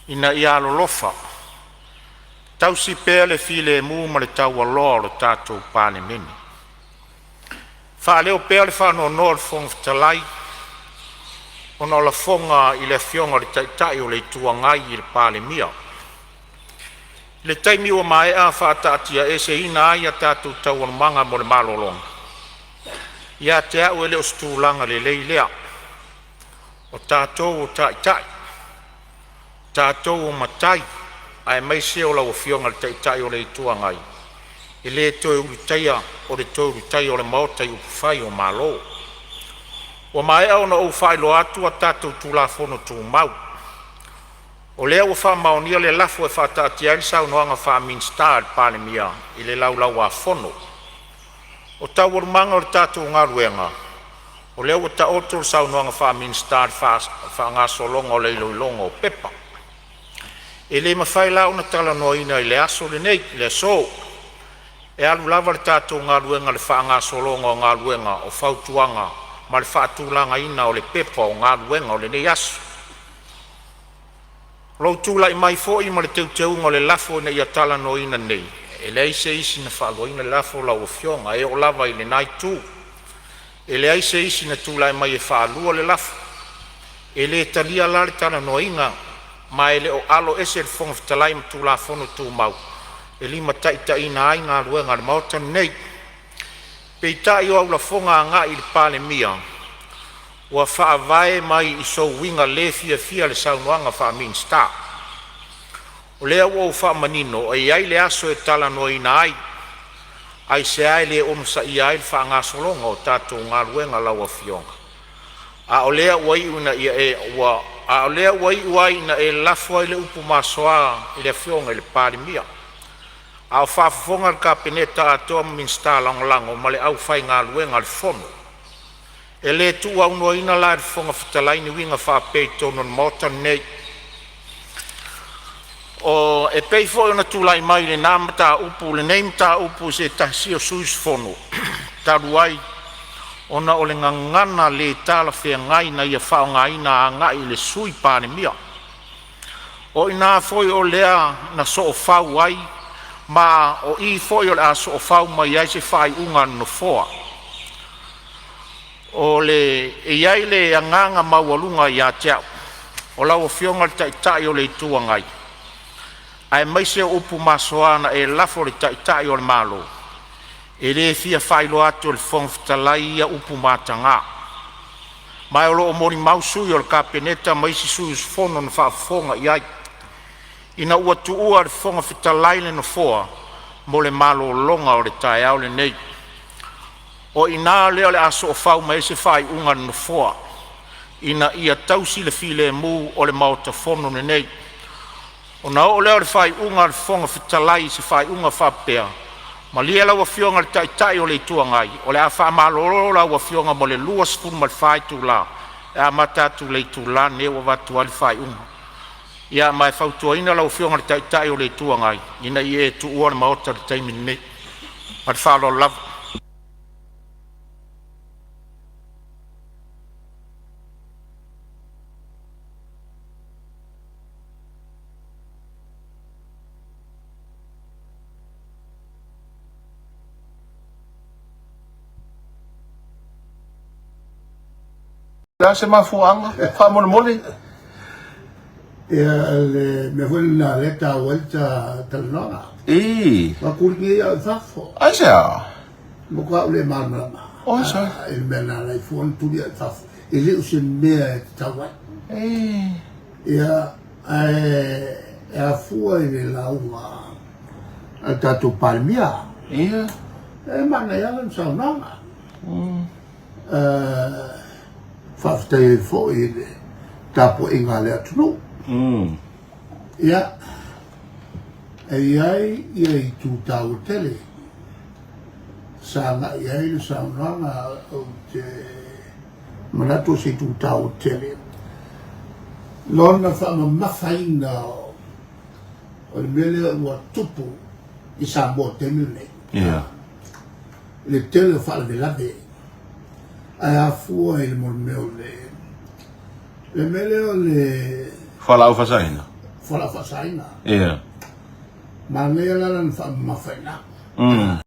Ina ia alolofa tausi pea le filemu ma le taualoa o le tatou Palemene. Faaleo pea le faanoanoa o le Fofoga Fetalai ona o lafoga a le Afioga i le Taitai o le Itu Agai i le Palemia i le taimi ua maea faataatiaeseina ai a tatou Taualumaga mo le malologa. Ia te a'u e le o se tulaga lelei lea. O tatou o taitai, o tatou o matai, aemaise o lau Afioga i le Taitai o le Itu Agai, e le toe ulutaia o le toe ulutaia o le Maota i upufai o Malo. Ua maea ona ou faailoa atu a tatou Tulafono Tumau. O lea ua faamaonia le lafo e faataatia ai Saunoaga Faa-Minisita a le Palemia i le Laulau-a-Fono. O Taualumaga o le tatou galuega, o lea ua taoto le Saunoaga Faa-Minisita i le faagasologa o le iloiloga o pepa. E le mafai la ona talanoaina i le aso lenei, le aso. E alu lava le tatou galuega i le faagasologa o galuega o Fautuaga ma le faatulagaina o Pepa o Galuega o lenei aso. O lou tulai mai foi ma le teuteuga o le lafo ina ia talanoaina nei, e leai se isi na faaluaina le lafo lau Afioga e oo lava i lena itu. E leai se isi na tulai mai e faalua le lafo. E le talia la le talanoaina ma e le o aloese le Fofoga Fetalai ma Tulafono Tumau e limataitaiina ai galuega a le Maota lenei. Peitai o au lafoga agai i le Palemia ua faavae mai i sou uiga le fiafia i le saunoaga faa-Minisita. O lea ua ou faamanino e i ai le aso e talanoaina ai. Aisea e le onosaia ai le faagasologa o tatou galuega lau Afioga? A o lea ua iu ai ina e lafo ai le upu masoa i le Afioga i le Palemia, a o faafofoga le Kapeneta atoa ma Minisita Lagolago ma le aufaigaluega a le Fono. E le tuuaunoaina la e le Fofoga Fetalai ni uiga faapea i totonu o le Maota lenei. O e pei foi ona tulai mai i lena mataupu lenei mataupu i se tasi o sui usufono talu ai ona o le gagana le talafeagai na ia faaaogaina agai i le Sui Palemia. O i ina foi o lea na soofau ai ma o i foi o le a soofau mai ai se faaiuga a le Nofoa. O le e i ai le agaga maualuga ia te au o lau Afioga i le Taitai o le Itu Agai, aemaise o upu masoa na e lafo i le Taitai o le Malo, e le fia faailoa atu e le Fofoga Fetalai ia upu mataga, ma o lo o molimau sui o le Kapeneta ma isi sui usufono na faafofoga i ai, ina ua tuua e le Fofoga Fetalai le nofoa mo le malologa o le taeao lenei. O i ina lea o le a soofau mai ai se faaiuga a le Nofoa, ina ia tausi le filemu o le Maota Fono lenei. Ona oo lea o le faaiuga a le Fofoga Fetalai i se faaiuga e faapea; Malie lau Afioga i le Taitai o le Itu Agai, o le a faamalolo lau Afioga mo le 24 itula e amata atu i le itula lenei ua avatu ai le faaiuga. Ia ma e fautuaina lau Afioga i le Taitai o le Itu Agai ina ia e tuua le Maota i le taimi lenei. Ma le faaaloalo lava. Le a se mafuaaga faamolemole? Ia, le mea foi lena lea e taua ai le ta talanoaga. Ii. Ua tuli nei au i fafo. Aisea? Matua ou le malamalama. O aisea? I le mea na ala ai fua ona tuli au i fafo. E le o se mea e tatau ai. Ii. Ia, ae e afua i le lauga a le tatou Palemia. Ia. E manaia lana saunoaga. Faafetai ai foi i le tapuaiga a le atunuu. Ia, e i ai ia itu taua tele sa agai i ai le saunoaga, ou te manatu o se itu taua tele lona faamamafaina o le mea lea ua tupu i Samoa i le taimi lenei. Ia. Le tele o faalavelave ae afua i le mea o le mea lea o le fualaau faasaina. fualaau faasaina. Ia. Manaia la lana faamamafa i ina.